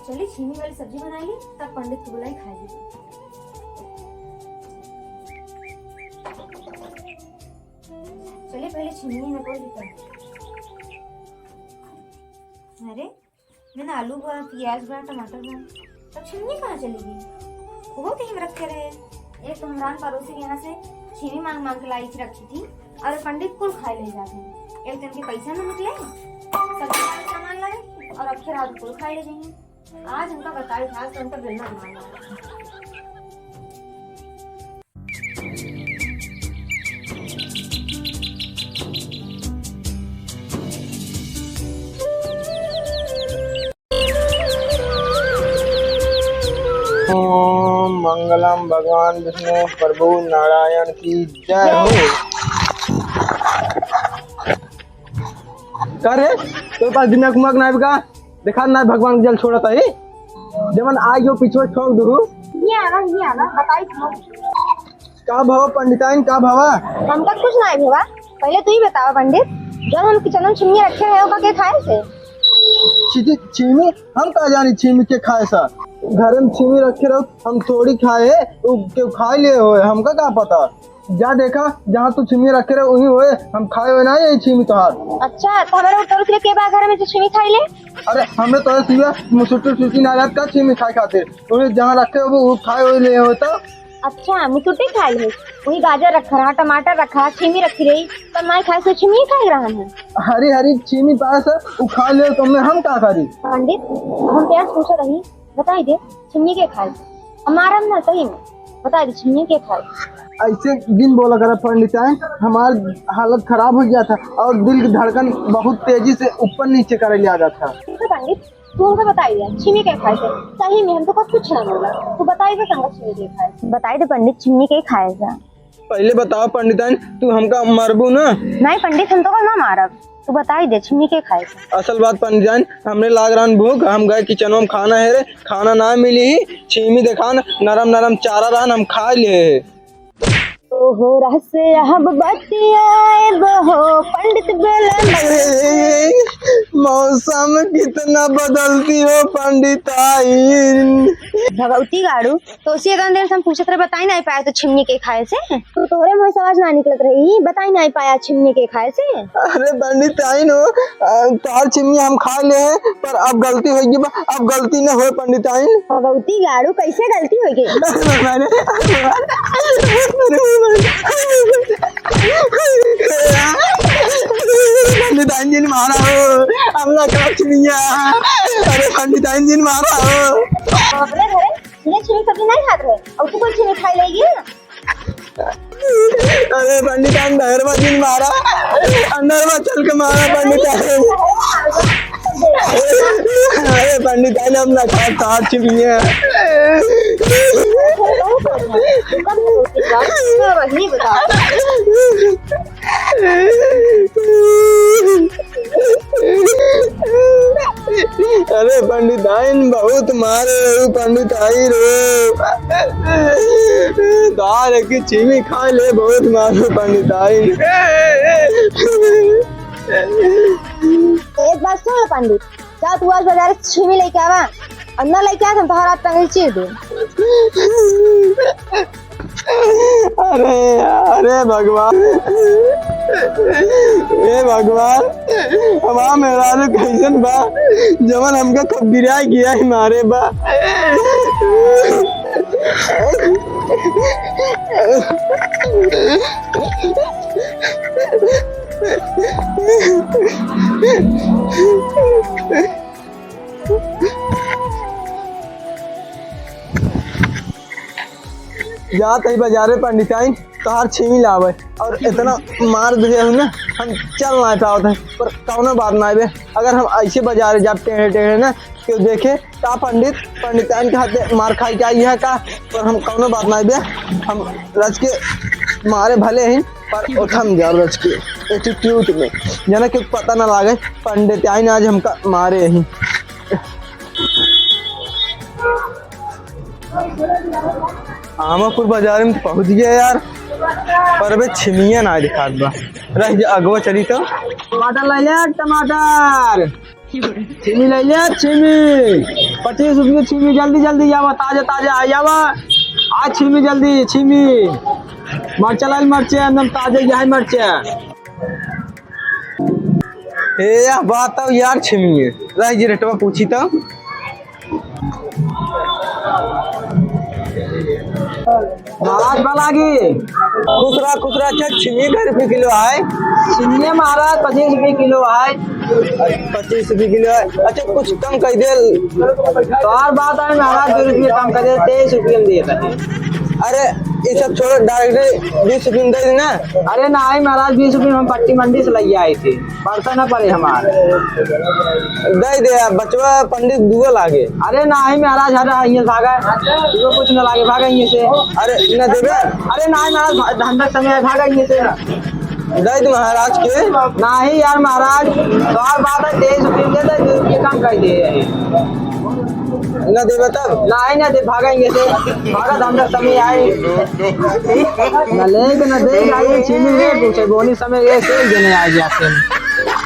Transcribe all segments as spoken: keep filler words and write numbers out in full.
चली, छीमी वाली सब्जी बनाई ली, तब पंडित को बुलाई खाए ली। चली, पहले छीमी न कोई दिक्कत। अरे, मैंने आलू बा, प्याज बा, टमाटर बा, तब छीमी कहाँ चली गई? वो कहीं रखे रहे। एक तो हमरान पड़ोसी के यहाँ से छीमी मांग मांग के लाई थी, रखी थी, और पंडित कुल खाए ले जाते हैं। एक दिन के पैसा न निकले, सब्जी वाले सामान लाए और अब फिर रात कुल खाए ले जाएंगे। आज उनका बताई था, आज तो उनका बेलना घुमाने वाला था। ओम मंगलम भगवान विष्णु प्रभु नारायण की जय हो। का रे, तोरे पास दिमाग उमाग नाई बा का? देखा ना भगवान के जल छोड़त है, जवन आइ गयो पिछवा ठोक दुहु। ये आवा, ये आवा, बताई तुम। का भवा पंडिताइन, का भवा? हमका कुछ नाई भवा। पहले तू ही बतावा पंडित, जब हम किचन में छिमिया रखे हैं, ओका के खाए से? छी, छी, छीमी? हम का जानी छीमी के खाए सा? घर में छीमी रखे रहो, हम थोड़ी खाए, उ के खाए लिए होए, हमका का पता? जा देखा, जहाँ तू छिमिया रखे रहे, वही होए। हम खाए हुए ना यही छिमी तोहार। अच्छा, तो हमारे ऊपर उतरे के बा घर में जो छिमी खाई ले? अरे, हमरे तोरे सिवा मुसुटी सुटी ना रहत का छिमी खाए खातिर? वही जहाँ रखे हो, वो खाए हुए ले होए तो। अच्छा, मुसुटी खाए ले? वही गाजर रखा रहा, टमाटर रखा, छिमी रखी रही, तब माई खाए से छिमी खाए रहन है। हरी हरी छिमी पाए से, उ खा ले, तो मैं हम का करी? पंडित, हम प्यास पूछत रही, बताई दे, छिमी के खाए? हमारा ना सही में, बताई दे, छिमी के खाए? ऐसे जिन बोला करा पंडिताइन, हमार हालत खराब हो गया था और दिल की धड़कन बहुत तेजी से ऊपर नीचे करे लिया जाता था। ठीक है पंडित, तू हमको बताई दे, छिमी के खाए से? सही में हम तो कुछ ना बोला, तू बताई दे, संगत छिमी के खाए से? बताई दे पंडित, छिमी के खाए से? पहले बताओ पंडिताइन, तू हमका मारबू ना? नहीं पंडित, हम तो ना मारब, तू बताई दे छिमी के खाए से। असल बात पंडिताइन, हमरे लाग रहन भूख, हम गए किचनवा में खाना है रे, खाना ना मिली ही, छिमी देखान नरम नरम चारा रहन, हम खा लिए। ओहो रहस्य अब बतियाए बहो पंडित बेलन। मौसम कितना बदलती हो पंडिताइन। भगवती गाड़ू, तो उसी इतना देर से हम पूछत रहे, बताई नाई पाया तो छिमनी के खाए से। तो तोहरे मुँह से आवाज ना निकलत रही, बताई नाई पाया छिमनी के खाए से। अरे पंडिताइन हो, अ, तोहार छिमनी हम खा ले हैं, पर अब गलती होइगी बा, अब गलती न होए पंडिताइन। भगवती गाड़ू, कैसे गलती होइगी? अरे, पंडिताइन जी ने मारा हो, हम ना खाब छिमिया। अरे पंडिताइन जी ने मारा हो। बाप रे, अरे, ये छिमी कभी नहीं खात रहे, और तू कौन छिमी खाई लेगी? अरे पंडिताइन, बहरवा जिन मारा, अंदरवा चल के मारा पंडिताइन। अरे पंडिताइन, अब ना खा, खा चुकी है। नहीं बता। अरे पंडिताइन, बहुत मारे रहू पंडिताइन रे। दार की चीनी खा ले, बहुत मारे पंडिताइन। एक बात सुन लो पंडित, जा तू आज बाजार से छीमी लेके आवा, और ना लेके आ तो तोहरा टंगरी चीर दे। अरे, अरे भगवान, हे भगवान, हमार मेहरारू कैसन बा, जवन हमका खूब गिराए गिराए ही मारे बा। जात ही बाजारे पंडिताइन, तोहार छीमी लावे, और इतना मार दिए हूँ ना, हम चल ना पावत है, पर कौनो बात ना बे। अगर हम ऐसे बाजारे जाब टेढ़े टेढ़े ना, क्यों देखे का पंडित, पंडिताइन के हाथे मार खाई के आई है का, पर हम कौनो बात ना बे, हम रच के मारे भले ही, पर उठम जा रच के एटीट्यूड में, जना के पता ना लागे, पंडिताइन आज हमका मारे ही। आमापुर बाजार में पहुंच गया यार, पर अबे छिमिया ना दिखात बा। रह जा, अगवा चली तो। टमाटर ले ले, टमाटर। छिमी लइ ले, छिमी। पच्चीस रुपये छिमी, जल्दी, जल्दी आवा, ताजे, ताजे आ जावा। आ छिमी जल्दी, छिमी। मरचा लाल मरचा, एकदम ताजे, यही मरचा। ए, यह बात तो यार छिमी है। रह जी रेटवा पूछी तो। महाराज बा लागी। खुश रहा, खुश रहा। अच्छा, छिमी कै रुपये किलो है? छिमी महाराज पच्चीस रुपये किलो है। पच्चीस रुपये किलो है। अच्छा, कुछ कम कर दे। तोहार बात है महाराज, दो रुपये कम कर दे, तेईस रुपये में दिए थे। अरे, ये सब छोड़ो, direct बीस रुपये में दे देना। अरे नहीं महाराज, बीस रुपये में हम पट्टी मंडी से लइ आए थे। पड़ता ना पड़े हमार। दे दे यार, बचवा पंडित दुआ लागे। अरे नाही महाराज, हटा, ये भागा। दुआ कुछ ना लागे, भागा ये से। अरे, ना देबे? अरे नाही महाराज, भा-, धंधा समय है, भागा ये से। दे दे महाराज के। नाही यार महाराज, तोहार बात है, तेईस रुपये दे दे, दो रुपये कम कर दे। ना देबे तब? नाही ना दे, भागा ये से। भागा, धंधा समय आए। ना ले के ना दे, आई छिमी है, पूछे बोनी समय ये से देने आ गया से।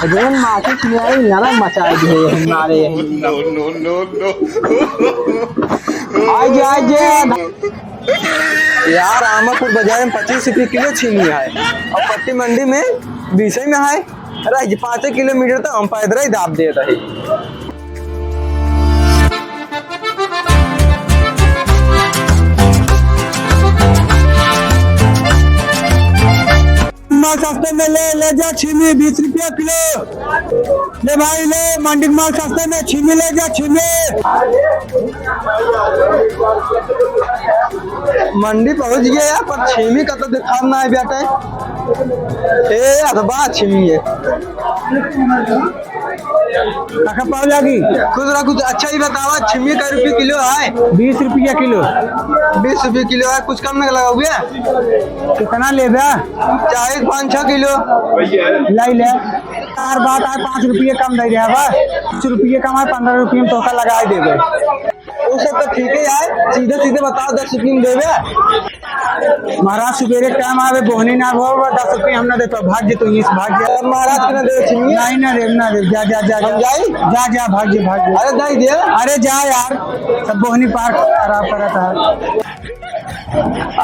अजय माखी खियाई नरम मचाई दिए हमारे। No, no, no, no। आइ जे, आइ जे। यार, आमापुर बाजार में पच्चीस रुपये किलो छिमी है और पट्टी मंडी में बीस में है। अरे, ये पाँच किलोमीटर तक हम पैदल ही दाब देत है। माल सस्ते में ले, ले जा छिमी, बीस रुपया किलो। ले भाई ले, मंडी के माल सस्ते में, छिमी ले जा छिमी। मंडी पहुंच गया यार, पर छिमी का तो दिखा ना है बेटा। ए, अथवा छिमी है। काका पाव लागी? खुश रहा, कुछ अच्छा ही बतावा, छिमी कै रुपये किलो है? बीस रुपया किलो। बीस रुपये किलो है, कुछ कम ना लगा हुआ? कितना लेबे? चाहे पाँच छः किलो। लाई ले। यार बात है, पाँच रुपये कम दे रहे बा। पाँच रुपये कम है, पन्द्रह रुपये में तोहका लगाए देबे। वो सब तो ठीक है यार, सीधे सीधे बताओ, दस रुपये में देबे? महाराज, सुबेरे टाइम आवे, बोहनी ना हो, दस रुपये हम ना देता, भाग जे तू, इस भाग जे। महाराज के ना दे छिमी? नहीं, ना देब, ना देब, जा, जा, जा, हम जा। जाई? जा, जा, भाग जे, भाग जे। अरे, दे दे। अरे, जा यार, सब बोहनी पार खराब करत है।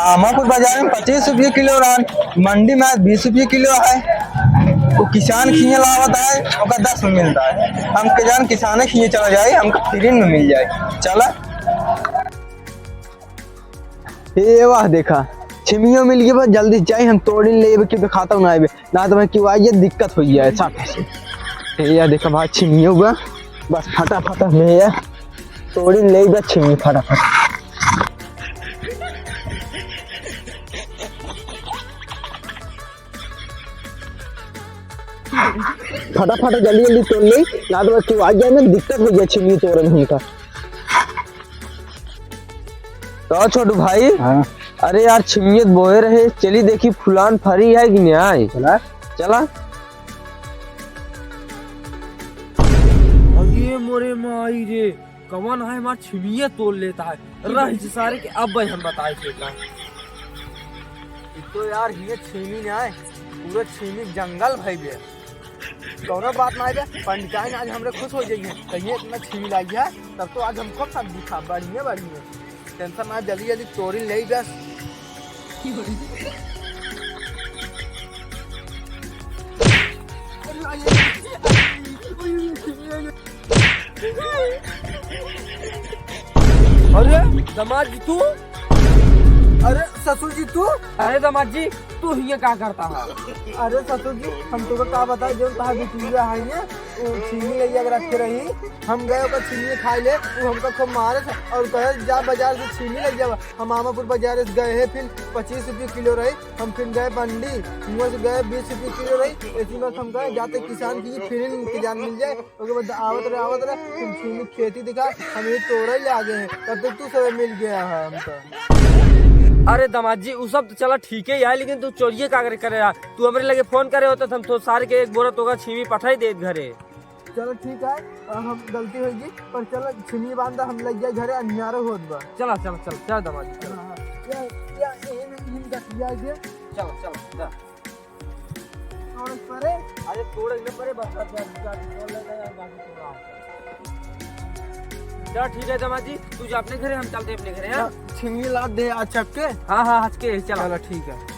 आमापुर बाजार में पच्चीस रुपये किलो रहन, मंडी में आज बीस रुपये किलो है। वो किसान खिए लावत है, ओका दस में मिलता है। हम के जान किसाने खिए चला जाए, हमका फ्री में मिल जाए। चला। ए वाह, देखा, छिमियो मिल गई बा, जल्दी जाई, हम तोड़िन लेबे, कि खाता ना आइबे, ना तो मैं क्यों आई, ये दिक्कत हो जाए, साथ से। ए, या देखा भाई, छिमियो बा, बस फटाफट में ये तोड़िन लेबे, छिमी फटाफट। फटाफट जल्दी जल्दी तोड़ ले, ना तो क्यों आ जाए ना, दिक्कत हो जाए छिमी तोड़े में हमका। तो छोटू भाई, हाँ। अरे यार, छिमियत बोए रहे, चली देखी फुलान फरी है कि नहीं आई। चला। चला। अरे मोरे माई रे, कवन है हमार छिमिया तोड़ लेता है। रह इस सारे के अब भाई हम बताए थे का। एक तो यार हिये छिमी नहीं आए, पूरा छिमी जंगल भई बे। कौनो बात ना आए बे, पंडिताइन आज हमरे खुश हो जाइए। कहिए इतना छिमी लाई है, तब तो आज हम खूब सब्जी खा, बढ़िया बढ़िया। टेंशन ना, जल्दी जल्दी तोड़ी ले बस। अरे दामाद जी तू? अरे ससुर जी तू? अरे दामाद जी तू हियां का करता है? अरे ससुर जी हम तुमको का बताए, जो तहार बिटिया है ना, वो छिमी लइया के रखे रही, हम गए ओकर छिमी खाए ले, वो हमका खूब मारे थे और कहे जा बाजार से छिमी ले जावा। हम आमापुर बाजार से गए हैं, फिर पच्चीस रुपये किलो रही, हम फिर गए मंडी, हुआं से गए बीस रुपये किलो रही, इसी वक्त हम गए जाते किसान की फिर इंतजाम मिल जाए। ओके बाद आवत रहे, आवत रहे, तुम छीनी खेती दिखा, हम ये तोड़े ले आ गए हैं, तब तक तू सब मिल गया है हमका। अरे दामाद जी, उ सब तो चला ठीक है यार, लेकिन तू चोरिये का करे, करे यार? तू हमरे लगे फोन करे होता तो हम तो सारे के एक बोरा तोका छीमी पठाई देत घरे। चलो ठीक है, और हम गलती होगी, पर चलो छीमी बांधा, हम लग जाए घरे, अन्यारो होत बा। चला, चला, चला, चला दामाद जी, चला। हाँ, हाँ। या, या, ये, ये, ये, ये, ये, चला, चला, जा। और परे अरे तोड़े न परे, बस, बस, बस, बस, तोड़ लेते हैं, बाकी तोड़ा। चल ठीक है दामाद जी, तू जा अपने घरे, हम चलते अपने घरे, हाँ? छिंगी लाद दे आज चपके। हाँ, हाँ, हचके, चला। चला, ठीक है।